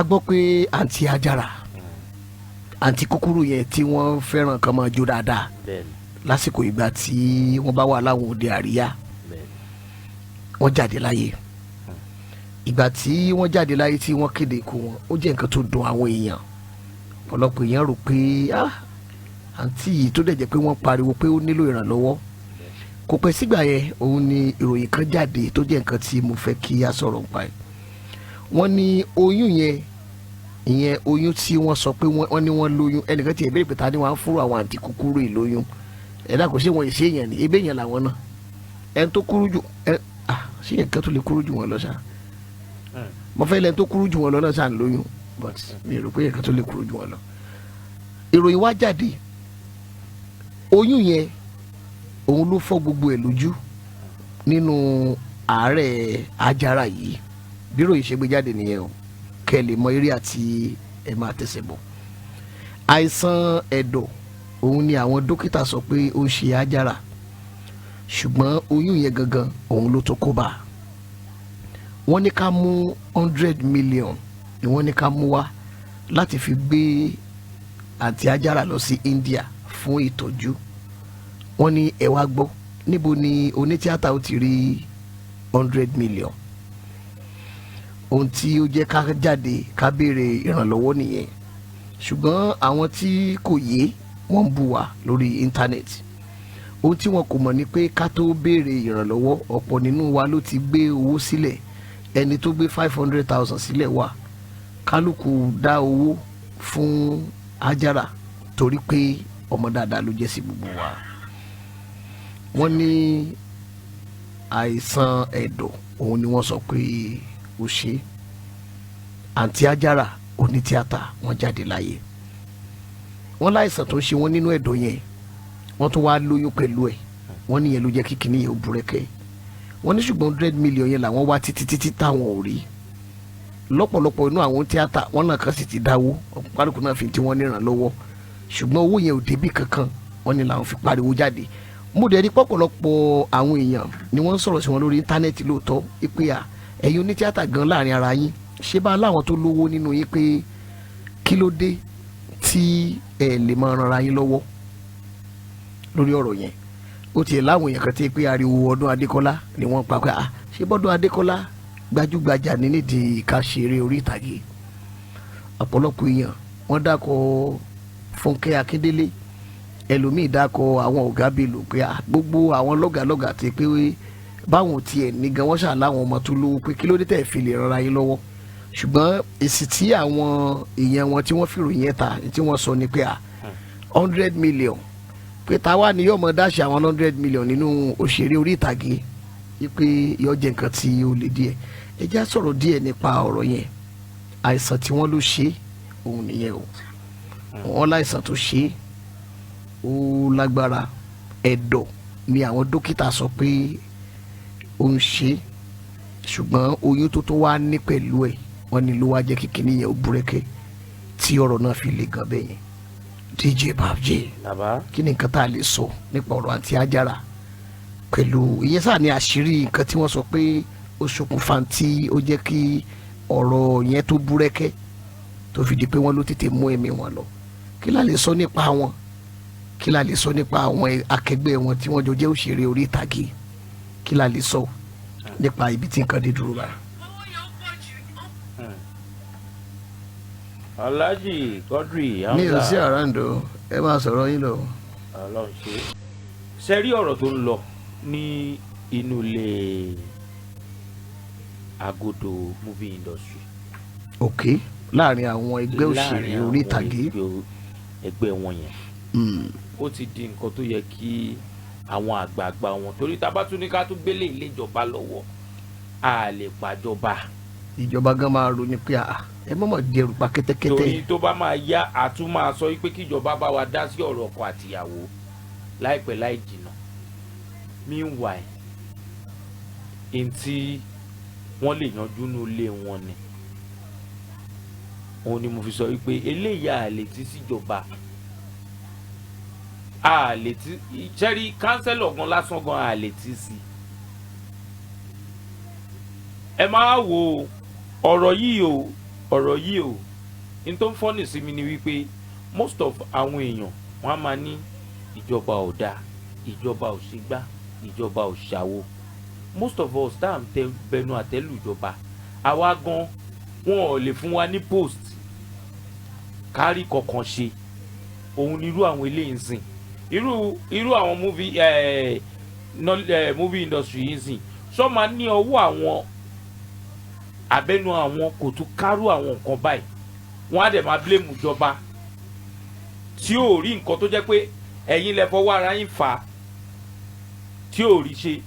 Gbọ́ pé àǹtí Ajára, àǹtí kúkúrú yẹn tí wọ́n fẹ́ràn kan máa jó dáadáa lásìkò ìgbà tí wọ́n bá wà láwọn òde àríyá, wọ́n jáde láyé. Ìgbà tí wọ́n jáde láyé, tí wọ́n kéde ikú wọn, ó jẹ́ nǹkan tó dùn àwọn èèyàn. Ọ̀pọ̀lọpọ̀ èèyàn rò pé, ah, àǹtí yìí tó dẹ̀ jẹ́ pé wọ́n pariwo pé ó nílò ìrànlọ́wọ́. Kò pẹ́ sígbà yẹn, òun ni ìròyìn kan jáde tó jẹ́ nǹkan tí mo fẹ́ kí a sọ̀rọ̀ nípa ẹ̀. Wọ́n ní oyún yẹn, ìyẹn oyún tí wọ́n sọ pé wọ́n ní wọ́n lóyún. Ẹnìkan tí ìbéèrè pé ta ni wọ́n á fúnra àwọn àǹtí kúkúrú yìí lóyún? Ẹ̀dá kò ṣe wọ́n ìṣe èèyàn ní ebe èèyàn làwọn náà. Ẹni tó kúrú jù ẹ, ah, ṣé yẹn kan tó lè kúrú jù wọ́n lọ ṣá? Mo fẹ́ lẹ́ni tó kúrú jù wọ́n lọ náà ṣáà ń lóyún, but mi ò rò pé yẹn kan tó lè kúrú jù wọ́n lọ. Ìròyìn wá jáde, oyún yẹn òun ló fọ́ gbogbo ẹ̀ lójú nínú àárẹ̀ Ajára yìí. Bí ìròyìn ṣe gbé jáde nìyẹn o, kẹ́ ẹ lè mọ eré àti ẹ máa tẹ̀sẹ̀ bọ̀. Àìsàn ẹ̀dọ̀ òun ni àwọn dókítà sọ pé ó ń ṣe Ajára, ṣùgbọ́n oyún yẹn gangan òun ló tó kó bá a. Wọ́n ní ká mú 100 million ni wọ́n ní ká mú wá láti fi gbé àǹtí Ajára lọ sí India fún ìtọ́jú. Wọ́n ní ẹ wá gbọ́, níbo ni onítíátà ó ti rí 100 million? Ohun tí ó jẹ́ ká jáde ká béèrè ìrànlọ́wọ́ nìyẹn. Ṣùgbọ́n àwọn tí kò yé, wọ́n ń bú wa lórí íńtánẹ́ẹ̀tì. Ohun tí wọn kò mọ̀ ni pé ká tó béèrè ìrànlọ́wọ́, ọ̀pọ̀ nínú wa ló ti gbé owó sílẹ̀. Ẹni tó gbé 500,000 sílẹ̀ wà. Kálukú dá owó fún Ajára torí pé ọmọ dáadáa ló jẹ́ sí gbogbo wa. Wọ́n ní àìsàn ẹ̀dọ̀ òun ni wọ́n sọ pé ó ṣe àǹtí Ajára onítíátà. Wọ́n jáde láyé, wọ́n láìsàn tó ń ṣe wọ́n nínú ẹ̀dọ̀ yẹn, wọ́n tún wá lóyún pẹ̀lú ẹ̀. Wọ́n níyẹn ló jẹ́ kí kinní yẹn ó búrẹ́kẹ́. Wọ́n ní ṣùgbọ́n 100 million yẹn làwọn wá títí títí táwọn ò rí. Lọ́pọ̀lọpọ̀ inú àwọn tíátà, wọ́n náà kàn sì ti dáwó, kálukú náà fi tí wọ́n nírànlọ́wọ́, ṣùgbọ́n owó yẹn ò débì kankan. Wọ́n ní làwọn fi pariwo jáde. Mo dẹ̀ rí pọ̀pọ̀lọpọ̀ àwọn èèyàn ni wọ́n ń sọ̀rọ̀ sí wọn lórí íńtánẹ́ẹ̀tì lóòótọ́ pé à, ẹ̀yin onítíátà gan láàrin ara yín, ṣé bá láwọn tó lówó nínú yín, pé kí ló dé tí ẹ lè máa ran ara yín lọ́wọ́ lórí ọ̀rọ̀ yẹn? Ó tiẹ̀ láwọn èèyàn kan tí pé ariwo Ọdún Adékọ́lá ni wọ́n pa pé, ah, ṣé bọ́dún Adékọ́lá gbajúgbajà ní nídìí ká ṣeré orí ìtàgé? Ọ̀pọ̀lọpọ̀ èèyàn wọ́n dákọ̀ Fúnkẹ́ Akíndélé, ẹlòmíì dákọ̀ àwọn ọ̀gá Bello, pé ah, gbogbo àwọn lọ́gàlọ́gà ti pé báwọn tiẹ̀ ní gan, wọ́n ṣà láwọn ọmọ tó lówó, pé kí ló dé tẹ̀ fi lè rọra yín lọ́wọ́? Ṣùgbọ́n èsì tí àwọn èèyàn wọn tí wọ́n fìròyìn ẹ̀ ta tí wọ́n sọ ni pé, ah, 100 million, pé táwa ni yóò mọ dáṣẹ àwọn 100 million nínú òṣèré orí ìtàgé, wípé yóò jẹ́ nǹkan tí ó le díẹ̀. Ẹ já sọ̀rọ̀ díẹ̀ nípa ọ̀rọ̀ yẹn. Àìsàn tí wọ́n ló ṣe òun nìyẹn o. Wọ́n láìsàn tó ṣe ó lágbára, ẹ̀dọ̀ ni àwọn dókítà sọ pé ó ń ṣe, ṣùgbọ́n oyún tó tó wá ní pẹ̀lú ẹ̀, wọ́n ní ló wá jẹ́ kí kinní yẹn ó búrẹ́kẹ́ tí ọ̀rọ̀ náà fi le gan bẹ́ẹ̀ yẹn. DJ Babji. Bàbá. Kí ni nǹkan tá a lè sọ nípa ọ̀rọ̀ àǹtí Ajára pẹ̀lú ìyẹn sáà ní àṣírí nǹkan tí wọ́n sọ pé ó ṣokùnfà tí ó jẹ́ kí ọ̀rọ̀ yẹn tó búrẹ́kẹ́ tó fi di pé wọ́n ló tètè mú ẹ̀mí wọn lọ? Kí la lè sọ nípa wọn? Kí la lè sọ nípa àwọn akẹgbẹ́ wọn tí wọ́n jọ jẹ́ òṣèré orí ìtàgé? Kí la lè sọ nípa ibi tí nǹkan dé dúró báyìí? Alhaji Quadri. Mi ò sí Hamza. Around o, ẹ máa sọ̀rọ̀ yín lọ. Ọlọ́run ṣe ṣe rí ọ̀rọ̀ tó ń lọ ní inú ilé agodo movie industry. Ok, láàrin àwọn ẹgbẹ́ òṣèré láàrin orí àwọn ìtàgé. ẹgbẹ́ wọn yẹn, ó ti di nǹkan tó yẹ kí àwọn àgbààgbà wọn, torí tá a bá tún ní ká tún gbélé ilé ìjọba lọ́wọ́, a lè pàjọba. Ìjọba gan máa ronú pé, ah, ẹ mọ̀mọ́ dẹrù pa kẹ́tẹ́kẹ́tẹ́. Torí tó bá máa yá, àtún máa sọ wípé kíjọba bá wa dá sí ọ̀rọ̀ ọkọ àtìyàwó láìpẹ́ láì jìnnà. Meanwhile, n tí wọ́n lè yanjú ní ilé wọn ni òun ni mo fi sọ wípé eléyìí à lè ti síjọba, à lè ti sẹ́rí councillor gan lásán gan, à lè ti sí. Ẹ máa wo ọ̀rọ̀ yìí o. Ọ̀rọ̀ yìí o, n tó ń funny sí mi ni wípé most of àwọn èèyàn, wọ́n á máa ní ìjọba ò dáa, ìjọba ò ṣègbà, ìjọba ò ṣàwo. Most of us tá à ń tẹ bẹnu àtẹ́lù ìjọba, àwa gan wọn ò lè fún wa ní post kárí kankan ṣe. Òun ni irú àwọn eléyìí ń sìn, irú àwọn movie industry yìí ń sìn, sọ ma ní ọwọ́ àwọn abẹ́nu àwọn kò tún kárú àwọn nǹkan báyìí, wọ́n á dẹ̀ máa blame ìjọba tí ò rí nǹkan tó jẹ́ pé ẹ̀yin lẹ fọwọ́ ara yín fà á tí ò rí ṣe.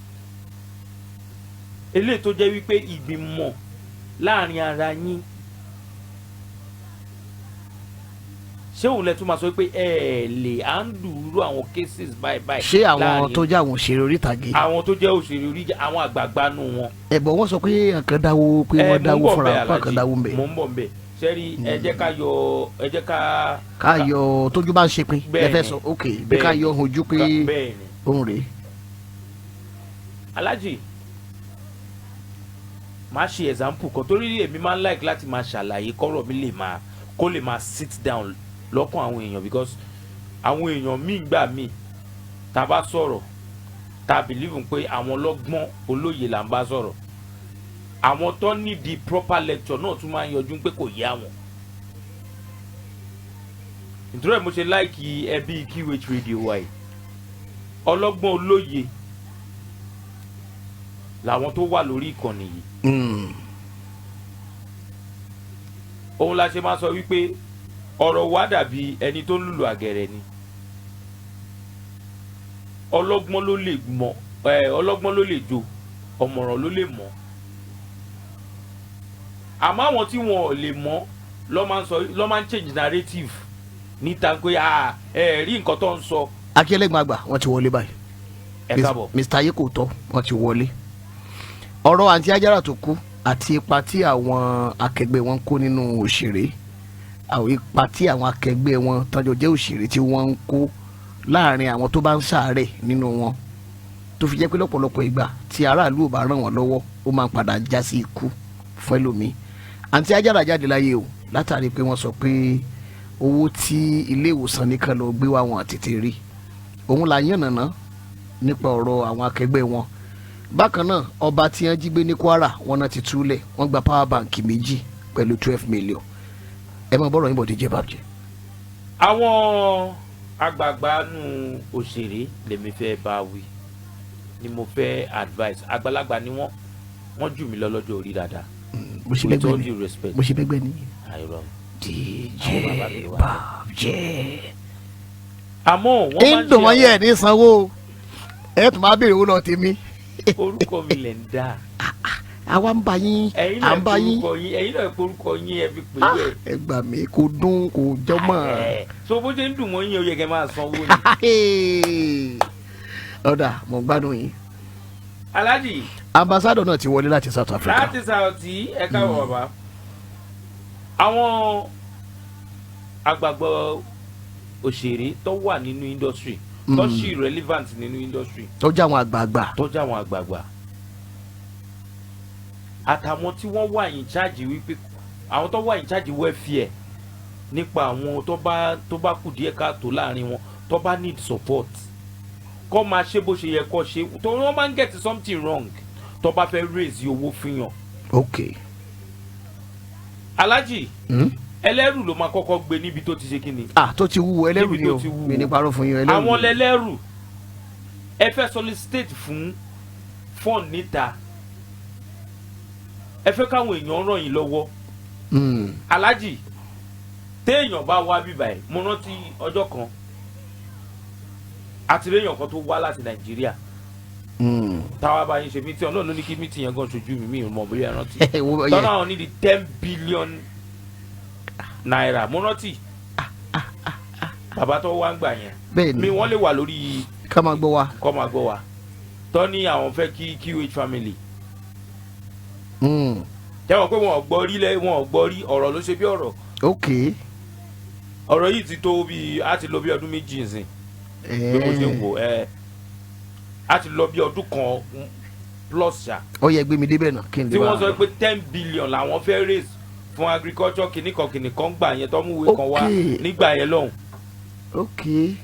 Eléyìí tó jẹ́ wípé ìgbìmọ̀ láàrin ara yín, ṣé òun lẹ tún máa sọ pé ẹ lè handle irú àwọn cases báyìí báyìí? Ṣé àwọn láàrin- tó jẹ́ àwọn òṣèré orí ìtàgé? Àwọn tó jẹ́ òṣèré orí, àwọn àgbààgbà nù wọn. Ẹ̀bọ̀ wọ́n sọ pé àkàn dáwó, pé Ẹ, wọ́n mò ń dáwó bọ̀ fúnra ńbẹ̀, pé àkàn Alhaji. dáwó ń bẹ̀. Mò ń bọ̀ ńbẹ̀. Sẹ́rí, ẹ jẹ́ ká yọ, ẹ jẹ́ ká Ká yọ tójú bá ń ṣe pin. Bẹ́ẹ̀ni. Ẹ fẹ́ sọ ok bí ká Bẹ́ẹ̀ni. yọ ojú pé Bẹ́ẹ̀ ni. òun rèé. Alhaji, máa ṣe example kan torí èmi máa ń like láti máa ṣàlàyé kọ́rọ̀ mi lè máa kó lè máa sit down lọ́kàn àwọn èèyàn, because àwọn èèyàn míì gbà míì tá a bá sọ̀rọ̀, tá a believe pé àwọn ọlọ́gbọ́n olóye là ń bá sọ̀rọ̀, àwọn tó need the proper lecture náà tún máa ń yọjú pé kò yé àwọn. Nítorí ẹ̀ mo ṣe like ẹbí QH Radio wa yìí. Ọlọ́gbọ́n olóye làwọn tó wà lórí ìkànnì yìí. Òun la ṣe máa sọ wípé ọ̀rọ̀ wa dàbí ẹni tó ń lùlù àgẹ̀rẹ̀ ni. Ọlọ́gbọ́n ló lè mọ̀ ẹ, ọlọ́gbọ́n ló lè jó, ọ̀mọ̀ràn ló lè mọ̀. Àmọ́ àwọn tí wọn ò lè mọ̀ lọ́ máa ń sọ, lọ́ máa ń change narrative níta pé, "Ah, ẹ rí nǹkan tó ń sọ." Akínyẹlẹ́gbọ̀n àgbà, wọ́n ti wọlé báyìí. Ẹ káàbọ̀. Mr Ayé kò tọ́, wọ́n ti wọlé. Ọ̀rọ̀ àǹtí Ajára tó kú àti ipa tí àwọn akẹgbẹ́ wọn ń kó nínú òṣèré, àwọn ipa tí àwọn akẹgbẹ́ wọn tọ́jọ́ jẹ́ òṣèré tí wọ́n ń kó láàrin àwọn tó bá ń ṣàárẹ̀ nínú wọn, tó fi jẹ́ pé lọ́pọ̀lọpọ̀ ìgbà tí aráàlú ò bá ràn wọ́n lọ́wọ́, ó máa ń padà já sí ikú fún ẹlòmíì. Àǹtí Ajára jáde láyé o látàrí pé wọ́n sọ pé owó tí ilé ìwòsàn nìkan lọ gbé wá, wọn àtètè rí. Òun là yànnàná nípa ọ̀rọ̀ àwọn akẹgbẹ́ wọn. Bákan náà, ọba tí wọ́n jí gbé ní Kwara, wọn náà ti túlẹ̀, wọ́n gba power bank méjì pẹ̀lú 12 million. Ẹ máa bọ́rọ̀ yín bọ̀, díjẹ́ bàjẹ́. Àwọn àgbààgbà nù òṣèré lèmi fẹ́ bá wí ni mo fẹ́ advice. Àgbàlagbà ni wọ́n, wọ́n jù mí lọ lọ́jọ́ orí dáadáa. Mo ṣe With bẹ́gbẹ́ all ni. due respect. Mo ṣe bẹ́gbẹ́ ni. Àìrọ̀. DJ Àwọn bàbá mi wà. Bàjẹ́. Àmọ́ wọ́n máa ń ń dùn wọ́n ṣe yẹ̀ ní sanwó, ẹ tún máa béèrè owó lọ tèmi. Orúkọ mi lẹ̀ ń dá. Àwa ń bá yín. Ẹ̀yin À náà ń bá yín. porúkọ yín, ẹ̀yin náà porúkọ yín, ẹ fi pè é. Ẹ gbà mí, kò dún, kò jọmọ. Ẹ̀, so bó ṣe ń dùn mọ́ yín, ó yẹ kẹ́ máa sanwó ni. Ọ̀dà, mo gbádùn yín. Aláàjì. Ambassador náà ti wọlé láti South Africa. Láti Saudi, ẹ káàbọ̀ bàbá. Àwọn àgbààgbà òṣèré tó wà nínú industry, tó sì relevant nínú industry, tó jẹ́ àwọn àgbààgbà, tó jẹ́ àwọn àgbààgbà àtàwọn tí wọ́n wà in charge, wípé àwọn tó wà in charge welfare nípa àwọn tó bá kù díẹ̀ káàtó láàrin wọn, tó bá need support, kó máa ṣe bó ṣe yẹ kó ṣe, tó wọ́n máa ń get something wrong tó bá fẹ́ raise owó fún yàn. Alájì, ẹlẹ́rù ló máa kọ́kọ́ gbé níbi tó ti ṣe kí ni. Ah, tó ti wúwo, ẹlẹ́rù Níbi ni tó o. ti wúwo. Mi ní parọ́ fún yín, ẹlẹ́rù Àwọn ni. lẹ́lẹ́rù, ẹ fẹ́ solicitate fún fund níta, ẹ fẹ́ káwọn èèyàn ràn yín lọ́wọ́. Alájì, téèyàn bá wá bíbà ẹ̀, mo rántí ọjọ́ kan àti réèyàn kan tó wá láti Nàìjíríà táwa bá yín ṣe meeting. Ọlọ́run ló ní kí meeting yẹn gan ṣojú mi. Mi ò mọ̀ bóyá ẹ rántí. Tọ́lá àwọn ní di ₦10 billion. Mo rántí bàbá tó wá ń gbà yẹn. Bẹ́ẹ̀ ni. Mi wọ́n lè wà lórí Ká máa gbọ́ wa. Kọ́ máa gbọ́ wa, tọ́ ní àwọn fẹ́ kí QH family tẹ́wọ̀n pé wọn ò gbọ́ rí lẹ́, wọn ò gbọ́ rí. Ọ̀rọ̀ ló ṣe bí ọ̀rọ̀. Ọ̀rọ̀ yìí ti tó bí a ti lọ bí ọdún 2 nsìn, bí mo ṣe ń wò ẹ, a ti lọ bí ọdún kan plus ṣá. Ó yẹ gbé mi débẹ̀ náà kí n lè Tí bá wọ́n sọ pé 10 billion làwọn fẹ́ raise. Fún agriculture kìnnìkan kìnnìkan gbà yẹn tó mú ìwé kan wá nígbà yẹn lọ́hùn.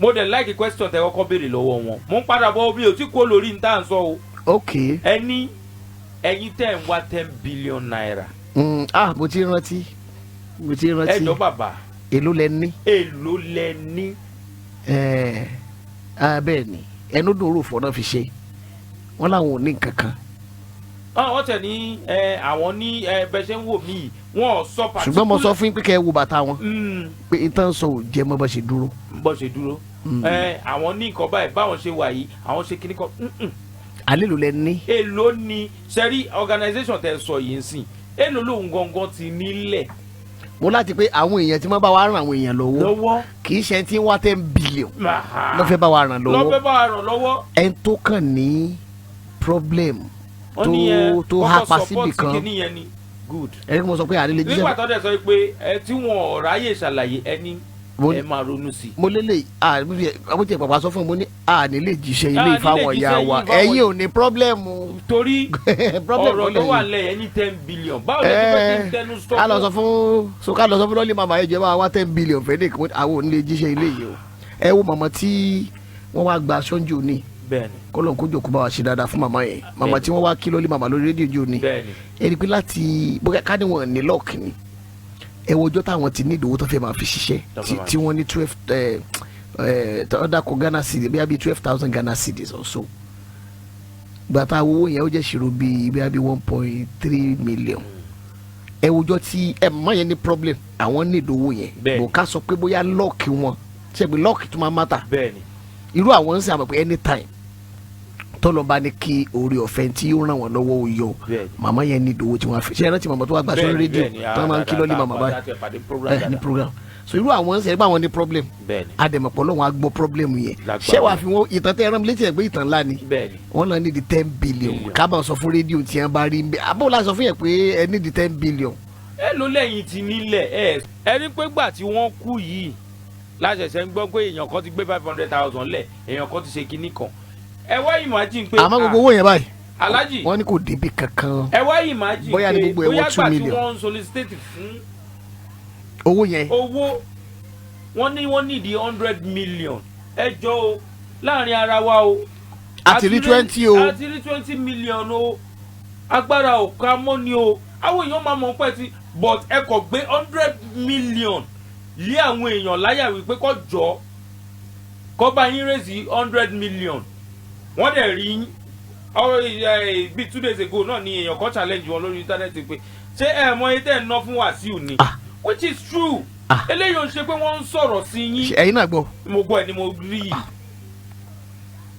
Mo dẹ̀ like question tẹ kọ́kọ́ béèrè lọ́wọ́ wọn. Mo ń padà bọ̀, mi ò tí kó lórí ní tá à ń sọ o. Ẹni ẹ̀yin tẹ̀ ń wá ₦10 billion. Ah, mo ti rántí, mo ti rántí. Ẹ jọ, bàbá. Èló lẹ ní? Èló lẹ ní? Ẹ ah, bẹ́ẹ̀ ni, ẹnu dùn rò fọ́ náà fi ṣe wọ́n làwọn ò ní nǹkan kan. Wọ́n tẹ̀ ní ẹ, àwọn ní ẹ bẹ ṣe ń wò mí yìí, wọ́n ò sọ. Ṣùgbọ́n mo sọ fún yín pé kẹ́ ẹ wo bàtà wọn, pé ìtàn sọ ò jẹ́ mọ́ bá ṣe dúró. Bó ṣe dúró ẹ, àwọn ní nǹkan báyìí, báwọn ṣe wà yìí, àwọn ṣe kíní kan. Alẹ́ ló lẹ ní? Èló ni sẹ́rí organisation tẹ sọ yìí ń sìn, èló lòun gangan ti nílẹ̀? Mo láti pé àwọn èèyàn tí wọ́n bá wa ràn àwọn èèyàn lọ́wọ́, lọ́wọ́, kì í ṣe tí ń wá 10 billion ló fẹ́ bá wa ràn lọ́wọ́. Lọ́fẹ́ bá wa ràn lọ́wọ́. Ẹni tó kàn ní problem Wọ́n tó ní ẹ tó kọ́kọ́ hápa support síbì kan. Kíní yẹn ni good. Ẹni kí mo sọ pé àlè lè Nígbà jíṣẹ́. tó dẹ̀ sọ pé ẹ tí wọn ò ráyè ṣàlàyé, ẹni ẹ máa ronú sí i. Mo lélẹ̀, mo ti pàpà sọ fún mi, mo ní àní lè jíṣẹ́ ilé À ní lè ìfáwọn ìyá jíṣẹ́ wa. yìí fáwọn. Ẹ̀yin ò ní problem. Torí Problem ọ̀rọ̀ kọ́ tó wà lẹ́yìn. lẹ̀, ẹni 10 billion, báwo lè ti fẹ́ kí n tẹnu sọ? Ká lọ sọ fún so, ká lọ sọ fún lọ́lí màmá, ẹ̀jẹ̀ bá wa 10 billion fẹ́ ní ìkó, àwọn ò ní lè jíṣẹ́ ilé yìí o. Ẹ wo màmá tí wọ́n wá gba sọ́njò ní, kọ́lọ́n kó jòkó bá wa ṣe dáadáa fún màmá yẹn, màmá tí wọ́n wá kí lọ́lí màmá lórí rédíò jò ní. Ẹ rí i pé láti bóyá ká ní wọn ní luck ni, ẹ wo ọjọ́ táwọn ti ní ìdòwò tó fẹ́ máa fi ṣiṣẹ́, Tó fẹ́ máa tí wọ́n ní 12 ẹ ẹ tọ́da kọ Ghana cedis, bóyá bíi 12,000 Ghana cedis or so. Gbàtà owó yẹn, ó jẹ́ ṣòro bíi bóyá bíi 1.3 million. Ẹ wo ọjọ́ tí ẹ mọ̀ yẹn ní problem, àwọn ní ìdòwò yẹn. Bò ká sọ pé bóyá luck wọn ṣe pé luck tó máa matter. Irú àwọn ń sìn àmọ̀ pé anytime tọ́lọ́ bá ní kí orí ọ̀fẹ́ tí ó ràn wọ́n lọ́wọ́ ó yọ. Màmá yẹn ní ìdòwò tí wọ́n fi ṣe é. Rántí màmá tó wá gbà sórí rédíò tí wọ́n máa ń kí lọ́lí màmá báyìí ẹ ní program. So irú àwọn ń sìn ẹgbẹ́ àwọn ní problem, àdèmọ̀pọ̀ lọ́wọ́n á gbọ́ problem yẹn. Lágbára. Ṣé wàá fi wọn ìtàn tẹ́ ẹ rán mi létí ẹ̀ pé ìtàn ńlá ni? Wọ́n lọ ní di 10 billion. Billion. Ká bá sọ fún rédíò tí wọ́n bá rí ń bẹ́ abó la sọ fún yẹn pé ẹ ní di 10 billion. Ẹ ló lẹ́yìn tí nílẹ̀ ẹ ẹni pé gbà tí wọ́n kú yìí láṣẹ̀ṣẹ̀ ń gbọ́ pé èèyàn kan ti gbé 500,000 lẹ̀, èèyàn kan ti ṣe kinní kan. Ẹ wá imagine pé Àmọ́ gbogbo owó yẹn báyìí, Alájì, wọ́n ní kò débi kankan. Ẹ wá imagine Bóyá ní pé gbogbo ẹ̀ wọ bóyá 2 gbà tí million. wọ́n ń solicitate fún Owó yẹn, owó, wọ́n ní wọ́n ní di 100 million. Ẹ jọ o, láàrin ara wa o, àti rí 20 o. A ti rí 20 million o, agbára ò ká mọ́ ni o. Àwọn èèyàn máa mọ̀ pẹ́ ti, but ẹ kò gbé 100 million lé àwọn èèyàn láyà wípé kó jọ kó bá yín raise 100 million. Wọ́n dẹ̀ rí ọ̀rọ̀ ẹ̀ bíi 2 days ago náà ni èèyàn kan challenge wọn lórí íńtánẹ́ẹ̀tì pé ṣé ẹ mọ iye tẹ́ ẹ̀ ná fún Wàsíù ni? Ah. Which is true. Ah. Eléyìí ò ń ṣe pé wọ́n ń sọ̀rọ̀ sí yín. Ẹ̀yin náà gbọ́. Mo gbọ́ ẹ ni mo rí i.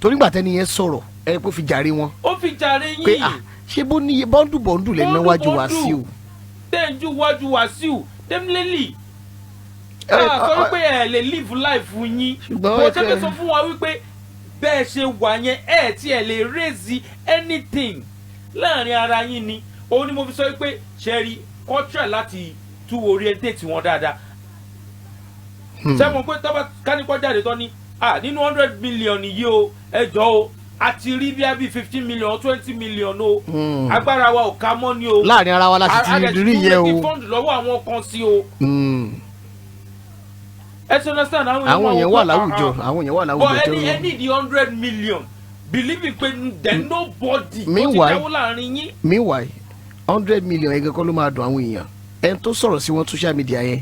Torí gbà tẹ́ni yẹn sọ̀rọ̀, ẹ kó fi jàre wọn. Ó fi jàre Pé yín. à ṣé bó ní bọ́ńdù bọ́ńdù lẹ̀ Bọ́ńdù, náwájú bọ́ńdù. Wàsíù. Tẹ́ǹjú wájú Wàsíù definitely. Ẹ, Ah, sọ ọ, wípé ẹ lè live life yín. Ṣùgbọ́n bó ẹ ṣe fẹ́ sọ fún wa wípé bẹ́ẹ̀ ṣe wà yẹn, ẹ tí ẹ lè raise anything láàrin ara yín ni. Òun ni mo fi sọ wípé ṣẹ́rí culture láti tú orientate wọn dáadáa. Ṣé mo pé tọ́ba káníkọ́ jáde tán ní ah nínú 100 million yìí o, ẹ jọ o, a ti rí bí 15 million, 20 million o, agbára wa ò ká mọ́ ni o. Láàrin ara wa láti A dẹ̀ ti rí tún yẹn retí o. fund lọ́wọ́ àwọn kan sí o. Ẹ ti understand? Àwọn Àwọn èèyàn wà máa wò pé, láwùjọ, ah, ah. àwọn èèyàn wà láwùjọ But tó ẹni ẹni di 100 million, believe pé then nobody tó ti dáwó láàrin yín. Meanwhile, 100 million yẹn kọ́ ló máa dùn àwọn èèyàn. Ẹni tó sọ̀rọ̀ sí wọn social media yẹn,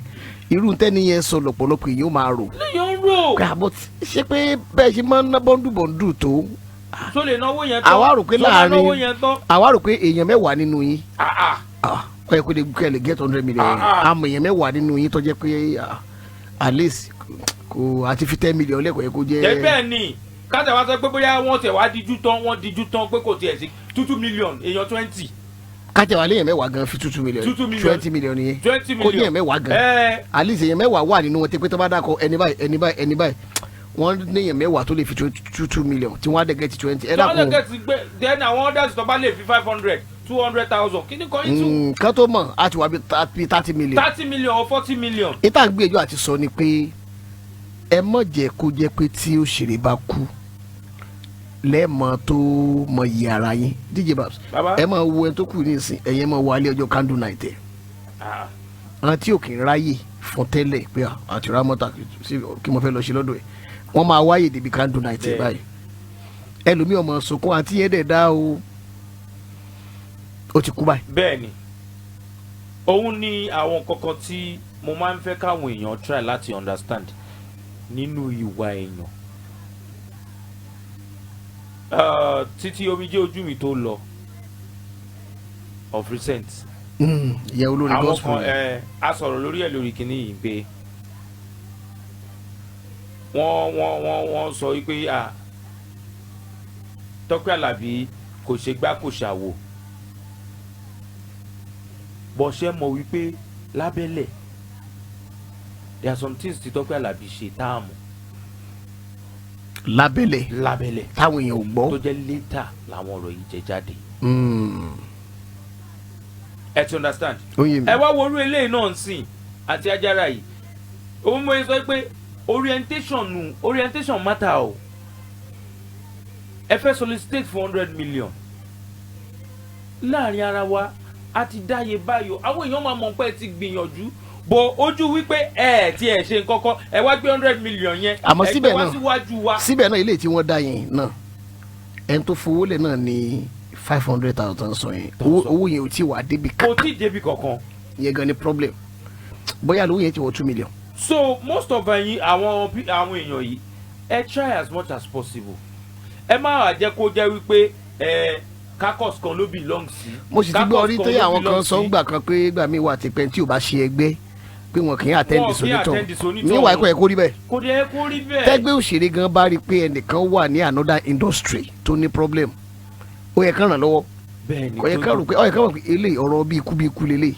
irú tẹ́ni yẹn sọ lọ́pọ̀lọpọ̀ èèyàn ó máa rò. Lẹ́yìn ń rò. Pé àbọ̀ ṣé pé bẹ́ẹ̀ ṣe máa ń ná bọ́ńdù bọ́ńdù tó. Tó lè náwó yẹn tán. Àwa rò pé Tó máa láàrin náwó yẹn tán. Àwa rò pé èèyàn 10 nínú yín, Ah, ah. ah, ó yẹ kó lè kẹ́ lè get 100 million yẹn. Ah, ah. Àmọ́ èèyàn 10 nínú yín tó jẹ́ pé ah, at least kò àti fi 10 million lẹ́kọ̀ọ́ yẹ kó jẹ́. Jẹ́ bẹ́ẹ̀ ni kájà wá sọ pé bóyá wọ́n tẹ̀ wá díjú tán, wọ́n díjú tán pé kò tiẹ̀ sí 2 2 million, èèyàn 20. Kájà wà léèyàn 10 gan fi 2 2 million. 2 2 million. 20 million yẹn. 20 Kó ní million. èèyàn 10 gan, at least èèyàn 10 wà nínú wọn tí pé tó bá dákọ ẹni báyìí, ẹni báyìí, ẹni báyìí, wọ́n ní èèyàn 10 tó lè fi 2 2 million tí wọ́n á dẹ̀ get 20. Ẹ Tí wọ́n lè dákun. get gbé, then àwọn others tó bá lè fi 500, 200,000 kí ni kan yín tún. Kán tó mọ̀ á ti wà bí 30 million. 30 million or 40 million. Ìta gbìyànjú àti sọ ni pé ẹ mọ̀ jẹ́ kó jẹ́ pé tí òṣèré bá kú lẹ́ẹ̀mọ́ tó mọ iye ara yín. DJ Babs, Baba. ẹ máa wo ẹni tó kù ní ìsìn, ẹ̀yẹ́ máa wo alẹ́ ọjọ́ candle night ẹ̀. Ah, Àwọn tí ò kì í ráyè fún tẹ́lẹ̀ pé àti Rámọ́tà kí mo fẹ́ lọ ṣe lọ́dọ̀ ẹ̀, wọ́n máa wáyè débi candle night ẹ̀ báyìí. Ẹlòmíì ọmọ sunkún, àǹtí yẹn dẹ̀ dá o, ó ti kú báyìí. Bẹ́ẹ̀ ni, òun ni àwọn kankan tí mo máa ń fẹ́ káwọn èèyàn try láti understand nínú ìwà èèyàn. Títí omijé ojú mi tó lọ of recent, Ìyẹn olórin àwọn gospel kan yẹn. Ẹ a sọ̀rọ̀ lórí ẹ̀ lórí kìíní yìí pé wọ́n sọ wípé à Tọ́pẹ́ Àlàbí kò ṣe gbá, kò ṣàwò bọ́sẹ̀ mọ̀ wípé lábẹ́lẹ̀ there are some things tí Tọ́pẹ́ Àlàbí ṣe tá a mọ̀ Lábẹ́lẹ̀ lábẹ́lẹ̀ táwọn èèyàn ò gbọ́. Tó jẹ́ later làwọn ọ̀rọ̀ yìí jẹ jáde. Ẹ ti understand? Ó yé mi. Ẹ wá wo orú eléyìí náà ń sìn àti ajára yìí, òun mo sọ pé orientation nu, orientation matter o. Ẹ fẹ́ solicitate for 100 million láàrin ara wa, a ti dáyé báyò, àwọn èèyàn máa mọ̀ pé ẹ ti gbìyànjú bọ̀ ojú wípé ẹ ti ẹ̀ ṣe nǹkan kan, ẹ wá gbé 100 million yẹn, Àmọ́ ẹ gbé síbẹ̀ wá náà- síwájú wa. Síbẹ̀ náà, ilé tí wọ́n dá yẹn náà, ẹni tó fowó lẹ̀ náà ní 500,000 sọ yẹn, owó yẹn ò tí wà débi Kò kankan. tí ì débi kankan. Yẹn gan ni problem, bóyá lówó yẹn ti wọ 2 million. So most of ẹ̀yin àwọn èèyàn yìí, ẹ try as much as possible, ẹ má wàá jẹ́ kó jẹ́ wípé ẹ caucus kan ló belong sí. Mo sì ti gbọ́ orí Caucus tó yẹ kan ló àwọn kan belong sọ ń sí. gbà kan pé gbà mí wà tipẹ́ tí ò bá ṣe ẹgbẹ́ pé wọn kì í attend Wọn kì í sonítọ̀. attend sonítọ̀. Níwà ẹ̀kọ́ ẹ̀ kó rí bẹ́ẹ̀. Kò dé kó rí bẹ́ẹ̀. Tẹ́gbẹ́ òṣèré gan bá rí i pé ẹnìkan wà ní another industry tó ní problem, ó yẹ kán ràn lọ́wọ́. Bẹ́ẹ̀ ni. Kò yẹ kán rò pé ó yẹ kán mọ̀ pé eléyìí, ọ̀rọ̀ bí ikú bí ikú lélẹ̀.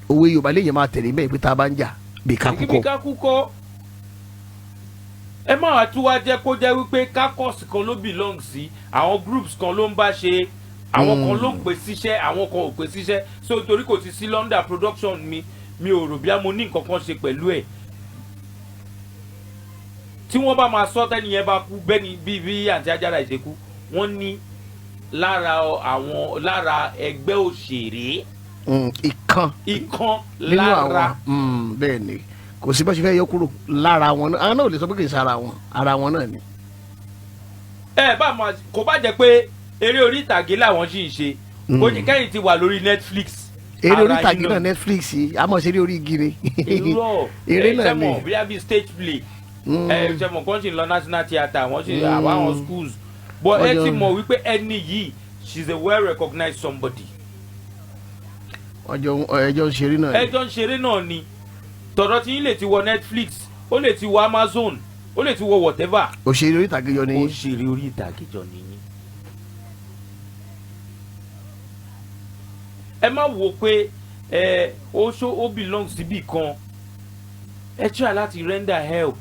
Òwe Yorùbá léyìn máa tẹ̀lé bẹ́ẹ̀ pé tá a bá ń jà bí ká bí kúkọ. ká kúkọ. Ẹ má wàá tún wá jẹ́ kó jẹ́ wípé caucus kan ló belong sí, àwọn groups kan ló ń bá ṣe, àwọn kan ló ń pè síṣẹ́, àwọn kan ò pè síṣẹ́. So torí kò ti sí London production mi, mi ò rò bí a mo ní nǹkan kan ṣe pẹ̀lú ẹ̀. Tí wọ́n bá máa sọ tẹ́ni yẹn bá kú bẹ́ẹ̀ ni bí àǹtí Ajára ìṣekú, wọ́n ní lára àwọn, lára ẹgbẹ́ òṣèré Ìkan ìkan nínú lára àwọn bẹ́ẹ̀ ni, kò sí bá ṣe fẹ́ yọ kúrò lára wọn náà. Àwọn náà ò lè sọ pé kì í ṣe ara wọn, ara wọn náà ni. Ẹ bá máa kò bá jẹ́ pé eré orí ìtàgé làwọn sì ń ṣe, kó jẹ́ kẹ́yìn ti wà lórí Netflix. Eré Ara orí ìtàgé yín náà, Netflix yìí, a máa ṣe eré orí igi ni. Irọ́. Eré Ẹ náà ṣe ni. mọ̀ bóyá bíi stage play, ẹ ṣe mọ̀ kán sì ń lọ National Theatre, wọ́n sì àwọn àwọn schools, but ẹ ti mọ̀ wípé ẹni yìí, she is a well recognized somebody. Ọjọ́ ẹjọ́ ń ṣeré náà ni. Ẹjọ́ ń ṣeré náà ni. Tọ̀dọ̀ tí yín lè ti wọ Netflix, ó lè ti wọ Amazon, ó lè ti wọ whatever. Òṣèré orí ìtàgé yọ ni. Òṣèré orí ìtàgé jọ nìyí. Ẹ má wo pé ẹ ó ṣó ó belong síbì kan, ẹ try láti render help.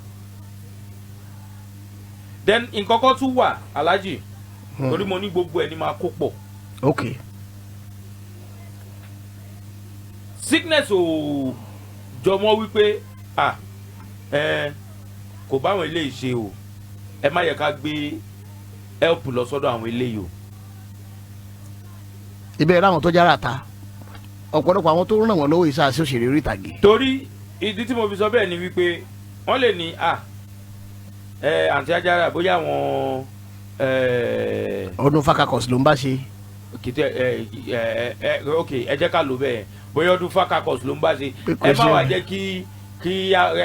Then nǹkan kan tún wà, Alhaji, torí mo ní gbogbo ẹ ní máa kó pọ̀. Sickness ò jọmọ́ wípé ah ẹ kò bá àwọn eléyìí ṣe o, ẹ má yẹ ká gbé help lọ sọ́dọ̀ àwọn eléyìí o. Ibẹ̀ láwọn tó jára ta, ọ̀pọ̀lọpọ̀ àwọn tó ràn wọ́n lọ́wọ́ ìṣe àṣẹ òṣèré orí ìtàgé. Torí ìdí tí mo fi sọ bẹ́ẹ̀ ni wípé wọ́n lè ní à ẹ àǹtí Ajára bóyá àwọn ẹ Ọdún fakakọ̀s ló ń bá ṣe. Kìtẹ ẹ ẹ ẹ ok, ẹ jẹ́ ká lò bẹ́ẹ̀, bóyá ọdún fakakọ̀s ló ń bá ṣe. Pé kò Ẹ má ṣe- wàá jẹ́ kí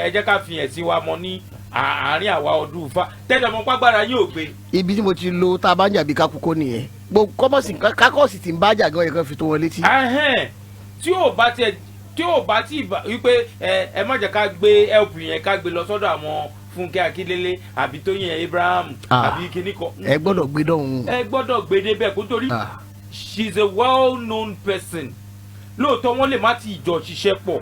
ẹ jẹ́ ká fi ẹ̀sìn wa mọ ní àárín àwa ọdún fa tẹ́lẹ̀ mọ́ pàgbára yóò gbé. Ibi tí mo ti lo tá a bá ń jà bí kakúkọ nìyẹn, gbogbo kọ́mọ̀sì kakọ́ọ̀sì tí ń bá jà gan yẹn kan fi tó wọn létí. Ahẹ́n, tí ò bá tiẹ̀ tí ò bá tí ì wípé ẹ má jẹ́ ká gbé help yẹn, ká gbé lọ sọ́dọ̀ àwọn Fúnkẹ́ Akíndélé àbí Tóyìn Abraham Ah. àbí kíní kan. Ẹ gbọ́dọ̀ gbé dọ̀hún. Ẹ gbọ́dọ̀ gbé débẹ̀ kó torí Ah. she is a well known person. Lóòótọ́, wọ́n lè má ti jọ ṣiṣẹ́ pọ̀.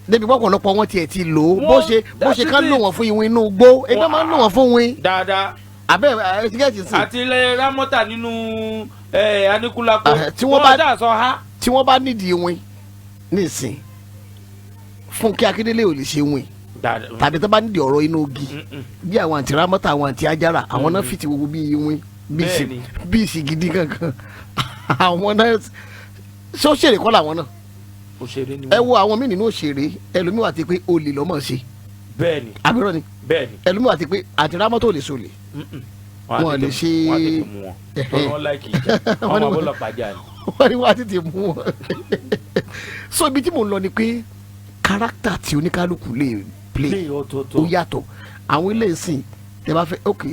Débi pọ̀pọ̀lọpọ̀ wọn tiẹ̀ ti lò ó bó ṣe bó ṣe ká lò wọ́n fún ìwìn inú igbó, ẹgbẹ́ máa ń lò wọ́n fún ìwìn Dáadáa. Abẹ́ ẹ tíkẹ́ẹ̀tì sí. Àti ilẹ̀ Rámọ́tà nínú Aníkúlápó. Ah, tí wọ́n bá- dà sọ ha. Tí wọ́n bá nídìí ìwìn nísìn, Fúnkẹ́ Akíndélé ò lè ṣe ìwìn Dáadáa. tàbí tó bá nídìí ọ̀rọ̀ inú igi bí àwọn àǹtí Rámọ́tà, àwọn àǹtí Ajára, àwọn náà fìtì gbogbo bí ìwìn bí ìsì Bẹ́ẹ̀ni. bí ìsì gidi kankan. Àwọn náà ṣé ó ṣèrè kọ́ làwọn náà. Òṣèré ni Ẹ wọ́n. wo àwọn míì nínú òṣèré, ẹlòmíì wà ti pé olè lọ́mọ̀ ṣe. Bẹ́ẹ̀ni. Àbúrò ni. Bẹ́ẹ̀ni. Ẹlòmíì wà ti pé àti rámọ́tò lè solè. Wọ́n á Wọn lè tètè ṣe- wọ́n á tètè mú wọn torí wọ́n like ìjà. Wọ́n Wọ́n ní máa wọ́n- bọ́ lọ́pàá jà ni. Wọ́n ní wọ́n á tètè mú wọn. So ibi tí mò ń lọ ni pé character tí oníkálukú lè play Play ọ̀tọ̀ọ̀tọ̀. ó yàtọ̀. Àwọn ilé ìsìn, tẹ bá fẹ́, ok,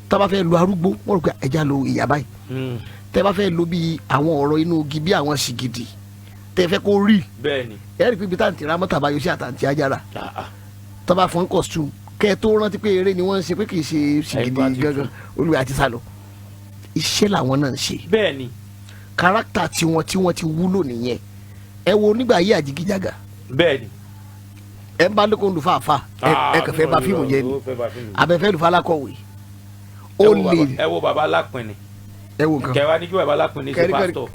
tẹ bá fẹ́ lu arúgbó, wọ́n rò pé ẹja lo ìyá báyìí. Tẹ bá fẹ́ lo bí àwọn ọ̀rọ̀ inú igi, bí àwọn ṣìgìdì tẹ fẹ́ kó rí, ẹ rí i pé ibi táǹtì Rámọ́tà bá yọ sí àtàǹtì Ajára, tó bá fún costume, kẹ́ ẹ tó rántí pé eré ni wọ́n ń ṣe, pé kì í ṣe ṣìgìdì Ẹ̀gbọ́n àti gángan, olùwẹ̀ àti sálọ. Iṣẹ́ làwọn náà ń ṣe. Character tiwọn tí wọ́n ti wúlò nìyẹn. Ẹ wo nígbà yí àjìgíjàgà, ẹ ń bá lóko ń lu fàáfà, ẹ kàn fẹ́ bá fíìmù jẹ ni, abẹ́fẹ́ lu falákọ̀wé ó lè. Ẹ wo baba Alápinni. Ẹ wo nǹkan. Kẹwàá ní kí baba Alápinni ṣe Kẹ́rí-kẹ́rí. pásítọ̀.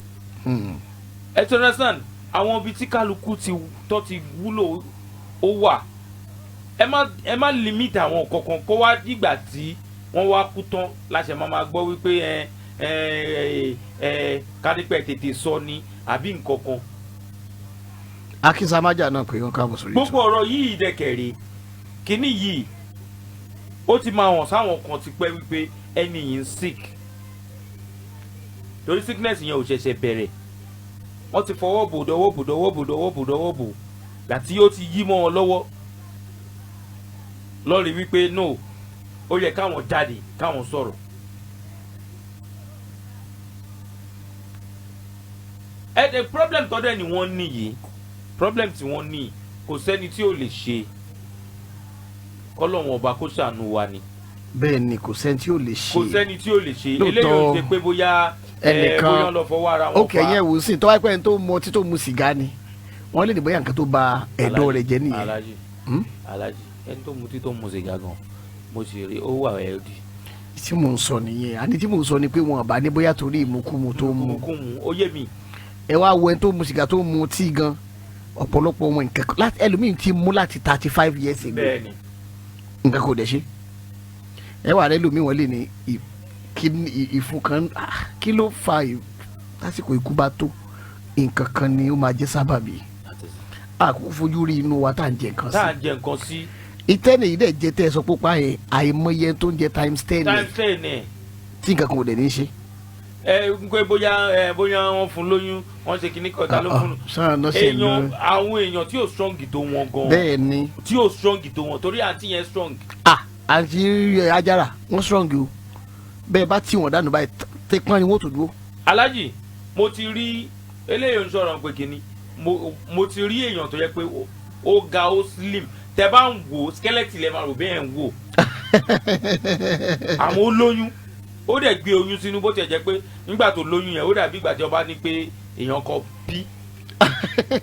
Ẹ ti understand àwọn ibi tí kálukú ti tó ti wúlò ó wà. Ẹ má limit àwọn kankan kó wá dìgbà tí wọ́n wá kú tán láṣẹ máa gbọ́ wípé ẹ ẹ ẹ kádípẹ́ tètè sọ ni àbí nǹkan kan. Akínsàmájà náà pé wọn káàbọ̀ sórí ètò. Gbogbo ọ̀rọ̀ yìí dẹ̀kẹ̀rẹ̀ kínní yìí, ó ti máa hàn sáwọn kan ti pẹ́ wípé ẹni yìí ń sick, torí sickness yẹn ò ṣẹ̀ṣẹ̀ bẹ̀rẹ̀. Wọ́n ti fọwọ́ bò, dọwọ́ bò, dọwọ́ bò, dọwọ́ bò, dọwọ́ bò, láti ó ti yí mọ́ wọn lọ́wọ́ lọ́ọ̀rì wípé no, ó yẹ káwọn jáde káwọn sọ̀rọ̀. Ẹ the problem tọ́dẹ̀ ni wọ́n ní yìí, problem tí wọ́n ní, kò sẹ́ni tí ò lè ṣe, kọ́lọ́wọ́n ọba kó ṣàánú wa ni. Bẹ́ẹ̀ ni, kò sẹ́ni tí ò lè ṣe. Kò sẹ́ni tí ò lè ṣe. Lóòótọ́. Eléyìí ò ṣe pé bóyá ẹ Ẹnìkan- bóyá lọ fọwọ́ ara wọn Ó kẹ̀yìn ẹ̀wò sí tó wáyé pé ẹni tó mu ọtí, tó mu sìgá ni, wọ́n lè ní bóyá nǹkan tó ba ẹ̀dọ̀ rẹ̀ jẹ́ nìyẹn. Alájì. Alájì, ẹni tó mutí, tó mu sìgá gan, mo sì rí ó wà healthy. Tí mò ń sọ nìyẹn. Àní tí mò ń sọ ni pé wọn bá ní bóyá torí ìmukúmu tó mu. Kùmùkùmù, ó yé mi. Ẹ wá wo ẹni tó mu sìgá, tó mu tíì gan, ọ̀pọ̀lọpọ̀ wọn nǹkan láti ẹlòmíì ti mú láti 35 years ago, nǹkan kò dẹ̀ ṣe. Ẹ wà rẹ lómi, wọn lè ní ìfun kan. Ah, kí ló fa lásìkò ikú bá tó, nǹkan kan ni ó máa jẹ́ sábàbí. Àkókò fojú rí inú wa tá à ń jẹ nǹkan Tá à sí. ń jẹ nǹkan sí. Ìtẹ́nì yìí dẹ̀ jẹ́ tẹ́ ẹ sọ pópa yẹn, àìmọye tó ń jẹ times 10 Times 10 ẹ̀. tí nǹkan kan ò dẹ̀ ní í ṣe. Ẹ ń pé bóyá wọ́n fún lóyún, wọ́n ṣe kíní kan, ta ló fún Sáà náà ṣe èèyàn lọ. Àwọn èèyàn tí ò strong tó wọn gan, Bẹ́ẹ̀ ni. tí ò strong tó wọn, torí àǹtí yẹn strong. Ah, àǹtí Ajára, wọ́n strong o. Bẹ́ẹ̀ bá tí wọ́n dànù báyìí, tẹpọ́n ni wọ́n tó dúró. Alájì, mo ti rí eléyìí ń sọ̀rọ̀ pé kínní, mo ti rí èèyàn tó yẹ pé ó ga, ó slim, tẹ bá ń wò skeleton lẹ máa rò bẹ́ẹ̀ ń wò, àmọ́ ó lóyún, ó dẹ̀ gbé oyún sínú. Bó tiẹ̀ jẹ́ pé nígbà tó lóyún yẹn, ó dàbí ìgbà tí ọba ní pé èèyàn kan bí,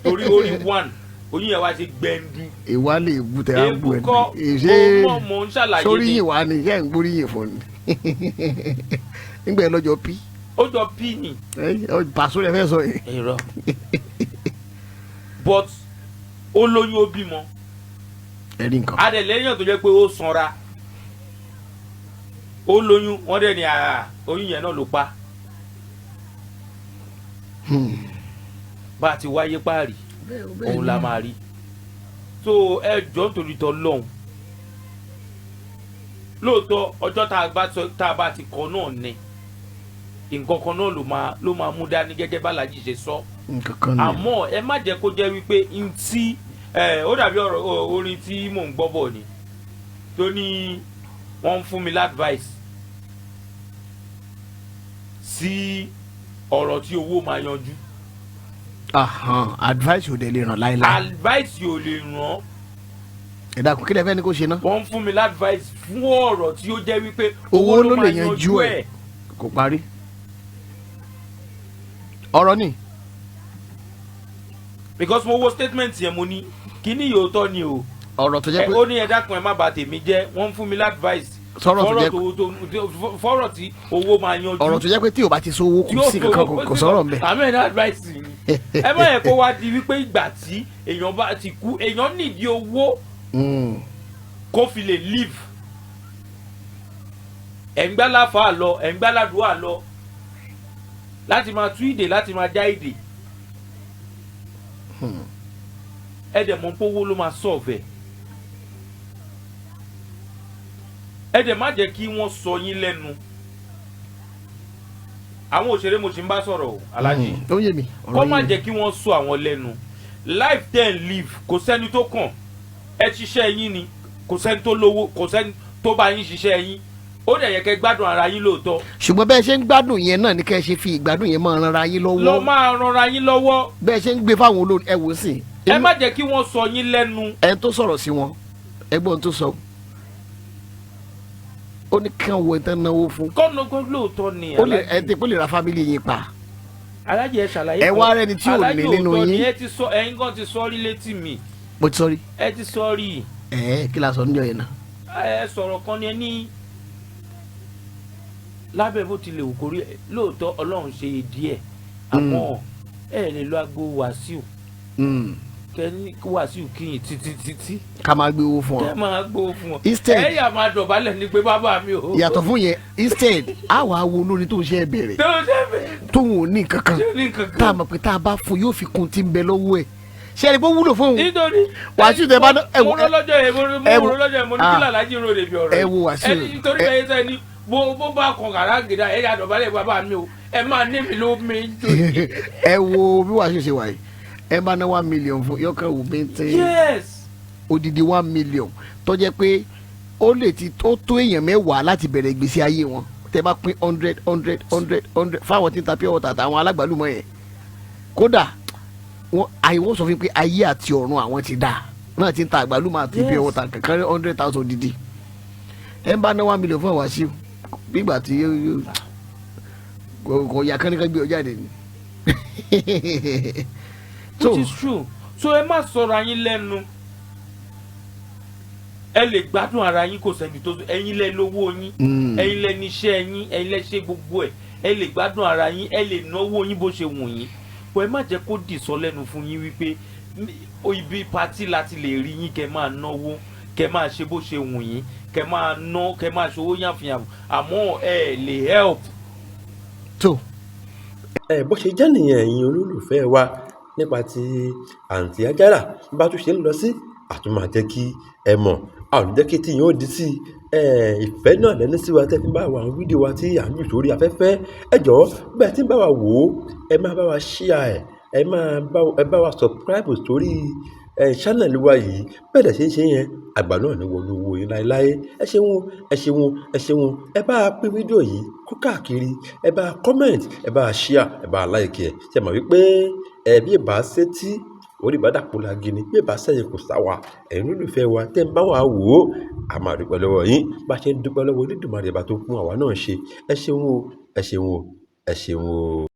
torí ó rí one, oyún yẹn wá ṣe gbẹndu. Ìwà lè bu tẹ á bu ẹ. Èébú kọ́. Ṣé mo mọ̀ ń ṣàlàyé sórí ni. Ìwà ni ṣé ń gbóríyìn fún ni nígbà yẹn lọ́jọ́ pí. Ó jọ pí ni. Pàṣẹ rẹ fẹ́ sọ yìí. Irọ́, but ó lóyún, ó bímọ. Ẹ̀rí nǹkan. Adẹ̀lẹ́yìn tó jẹ́ pé ó sanra, ó lóyún, wọ́n dẹ̀ ní àà, oyún yẹn náà ló pa. Bá a ti wáyé páàrí òun la máa rí. So ẹ jọ, nítorí tọ́ lọ́hùn, lóòótọ́ ọjọ́ tá a bá sọ, tá a bá ti kọ náà ni nǹkan kan náà ló máa mú dání, gẹ́gẹ́ bá Alhaji ṣe sọ. Nǹkan kan ni. Àmọ́ ẹ má jẹ́ kó jẹ́ wípé n tí ẹ ó dàbí ọ̀rọ̀ orin tí mò ń gbọ́ bọ̀ ni, tó ní wọ́n ń fún mi l'advice sí ọ̀rọ̀ tí owó máa yanjú. Ahan, advice ò dẹ̀ lè ràn láéláé. Advice ò lè ràn. Ẹ dákun, kí lẹ fẹ́ ni kó ṣe ná? Wọ́n ń fún mi l'advice fún ọ̀rọ̀ tí ó jẹ́ wípé owó ló lè máa yanjú ẹ̀. Kò parí ọ̀rọ̀ ni. Because mo wo statement yẹn, mo ní kíní yóò tọ́ ni o. Ọ̀rọ̀ tó jẹ́ Ẹ pé ó ní ẹ dákun, ẹ má bà tèmi jẹ́, wọ́n ń fún mi l'advice Sọ̀rọ̀ tó jẹ́ fọ́rọ̀ tí owó máa yanjú. Ọ̀rọ̀ tó jẹ́ pé tí o bá ti sówó, kò sí kankan, kò sọ̀rọ̀ mbẹ́. Àmì ẹ̀ ní advice ni ẹ má yẹ kó wá di wípé ìgbà tí èèyàn bá ti kú, èèyàn nídìí owó kó fi lè live. Ẹ̀ ń gbá láfa lọ, ẹ̀ ń gbá ládùúgbò lọ, láti máa tú ìdè, láti máa já ìdè. Ẹ dẹ̀ mọ̀ pé owó ló máa solve ẹ̀. Ẹ dẹ̀ má jẹ́ kí wọ́n sọ yín lẹ́nu. Àwọn òṣèré mo sì ń bá sọ̀rọ̀ o, Alhaji. Ó yé mi. Ọ̀rọ̀ Kọ́ má yé mi. jẹ́ kí wọ́n sọ àwọn lẹ́nu. Life ten live, kò sẹ́ni tó kàn. Ẹ ṣiṣẹ́ yín ni, kò sẹ́ni tó lówó, kò sẹ́ni tó bá yín ṣiṣẹ́ yín. Ó dẹ̀ yẹ kẹ́ gbádùn ara yín lóòótọ́. Ṣùgbọ́n bẹ́ẹ̀ ṣe ń gbádùn yẹn náà ni kẹ́ ẹ ṣe fi ìgbádùn yẹn máa ran ara yín Lọ lọ́wọ́. máa ranra yín lọ́wọ́. Bẹ́ẹ̀ ṣe ń gbé fáwọn olórin, ẹ wò ó sì. Ẹ má jẹ́ kí wọ́n sọ yín lẹ́nu. Ẹni tó sọ̀rọ̀ sí wọn, ẹgbọ́n tó sọ, ó ní kí wọ́n wo ẹni tán náwó fún. Kọ́nà gbọ́, lóòótọ́ ni. Ó lè ẹ ti kó lè ra family yín pa. Alájì, ẹ ṣàlàyé. Ẹ wá rẹni tí ò ní Alájì, nínú òótọ́ ni. yín. Ẹ ti sọ, ẹ̀yin kan ti sọ rí létí mi. Mo ti sọ rí. Ẹ ti sọ rí. Ẹ kí la sọ níjọ́ yẹn náà? Ẹ sọ̀rọ̀ kan ni, ẹ ní lábẹ́ bó tilẹ̀ wù kórí, lóòótọ́ Ọlọ́run ṣe díẹ̀, àmọ́ ẹ lè lo aago Wàsíù kẹ́ni Wàsíù kíyìn títí títí Ká máa gbé owó fún kẹ́ ọ. máa gbó fún ọ. Ẹ yà máa dọ̀bálẹ̀ ní pé bàbá mi o. Yàtọ̀ fún yẹn, instead a wàá wo olórin tó ń ṣe é bẹ̀rẹ̀ Tó ṣe bẹ́ẹ̀. tóun ò ní nǹkan kan, Tó ní nǹkan tá a kan. mọ̀ pé tá a bá fún, yóò fi kún tí ń bẹ lọ́wọ́ ẹ̀. Ṣé ẹni pé ó wúlò fún òun? Nítorí Wàsíù tẹ bá ẹ mo rọ lọ́jọ́ yẹn, mo ẹ wo- rọ lọ́jọ́ yẹn, mo ní kí làlájì rò lè fi ọ̀rọ̀ Ẹ yìí. wo Wàsíù. Ẹ nítorí bẹ́ẹ̀ sẹ́ni bó bá kàn kàrá gidà, ẹ yà dọ̀bálẹ̀, bàbá mi o, ẹ máa ní mi ló mi jò. Ẹ wo bí Wàsíù ṣe wà yìí, ẹ bá ná 1 million fún, yọkàn wò bẹ́ntẹ́. Odidi 1 million tó jẹ́ pé ó lè ti tó tó èèyàn 10 láti bẹ̀rẹ̀ ìgbésí ayé wọn, tẹ bá pín hundred hundred hundred hundred fáwọn tí ń ta pure water àtàwọn alágbàlùmọ̀ yẹn, kódà wọn àìwọ́n sọ fún mi pé ayé àti ọ̀run àwọn ti dà náà ti ń ta àgbàlùmọ̀ àti pure water kankan, 100,000 odidi. Ẹ bá ná 1 million fún Wàsíù, nígbà tí kò yà kánníkan gbé ọ jáde ni. Which is true. So ẹ má sọ̀rọ̀ ayín lẹ́nu. Ẹ lè gbádùn ara yín, kò sẹ́ni tó, ẹ̀yin lẹ lówó yín, ẹ̀yin lẹ níṣẹ́ yín, ẹ̀yin lẹ ṣe gbogbo ẹ̀. Ẹ lè gbádùn ara yín, ẹ lè náwó yín bó ṣe wù yín bọ́. Ẹ má jẹ́ kó dì sọ lẹ́nu fún yín wípé ibi party láti lè rí yín kẹ́ máa náwó, kẹ́ máa ṣe bó ṣe wù yín, kẹ́ máa ná, kẹ́ máa ṣòwò yànfìyànfì, àmọ́ ẹ lè help. Tó. Ẹ bó ṣe jẹ́ nìyẹn, ẹ̀yin olólùfẹ́ wa, nípa ti àǹtí Ajára. Bá tún ṣe ń lọ sí àtún máa jẹ́ kí ẹ mọ̀, a ò ní jẹ́ kí tí yín ó di sí ẹ. Ìfẹ́ náà lẹ́ni sí wa tẹ́ fi bá wa àwọn fídíò wa tí à ń jù sórí afẹ́fẹ́. Ẹ jọ̀ọ́, bẹ́ẹ̀ tí ń bá wa wò ó, ẹ máa bá wa share ẹ̀, ẹ máa bá ẹ bá wa subscribe sórí ẹ channel wa yìí. Bẹ́ẹ̀ dẹ̀ ṣe ń ṣe yẹn, àgbà náà ní wọnú owó yín láéláé. Ẹ ṣeun, ẹ ṣeun, ẹ ṣeun. Ẹ bá a pín fídíò yìí kó káàkiri, ẹ bá a comment, ẹ bá a share, ẹ bá a like ẹ. Ṣe mọ̀ wípé ẹ bí ìbá sétí orí ìbá dàpọ̀ lagi ni, bí ìbá sẹ́yìn kò sá wa. Ẹ̀yin olólùfẹ́ wa tẹ́ ń bá wa wò ó, a máa dúpẹ́ lọ́wọ́ yín bá ṣe ń dúpẹ́ lọ́wọ́ Olódùmarè bá tó fún àwa náà ṣe. Ẹ ṣeun o, ẹ ṣeun o, ẹ ṣeun o.